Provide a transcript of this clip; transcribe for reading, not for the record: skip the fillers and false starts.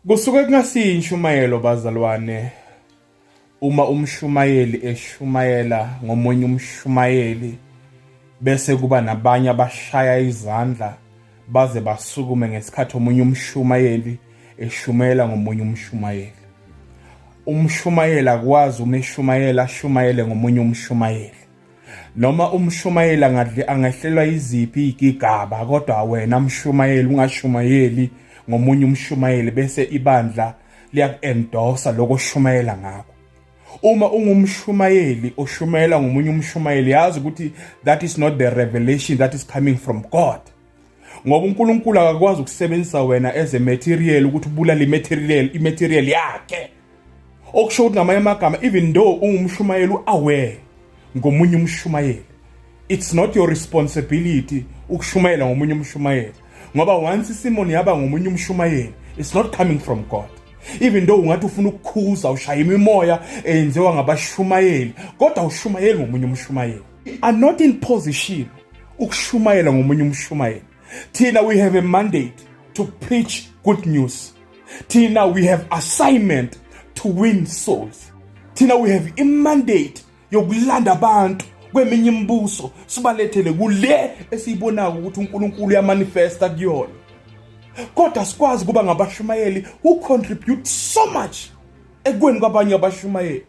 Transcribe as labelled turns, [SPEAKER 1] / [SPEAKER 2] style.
[SPEAKER 1] Kusuke kungasiyo inshumayelo, bazalwane, uma umshumayeli eshumayela ngomunye umshumayeli bese kuba nabanye abashaya izandla baze basukume ngesikhathi omunye umshumayeli eshumayela ngomunye umshumayeli. Umshumayeli akwazi uma eshumayela ashumayele ngomunye umshumayeli. Noma umshumayeli angadli angehlelwa iziphi izigigaba, kodwa wena mshumayeli ungashumayeli ngomunye umshumayeli bese ibandla liyaku-endorsa lokho oshumayela ngakho. Uma ungumshumayeli oshumayela ngomunye umshumayeli, yazi ukuthi that is not the revelation that is coming from God, ngoba uNkulunkulu akakwazi ukusebenzisa wena as a material ukuthi ubulale i-material yakhe. Okusho ukuthi, ngamanye amagama, even though ungumshumayeli, u-aware ngomunye umshumayeli, it's not your responsibility ukushumayela ngomunye umshumayeli, ngoba once isimon yaba ngomunye umshumayeli, it's not coming from God. Even though ungathi ufuna ukukhuza, ushaya imimoya eyenziwa ngabashumayeli, kodwa ushumayeli ngomunye umshumayeli. Are not in position ukushumayela ngomunye umshumayeli. Thina, we have a mandate to preach good news. Thina, we have assignment to win souls. Thina, we have a mandate yokulanda abantu kweminye imibuso, sibalethele kule esiyibonayo ukuthi uNkulunkulu uyamanifesta kuyona. Kodwa sikwazi kuba ngabashumayeli who contribute so much ekweni kwabanye abashumayeli.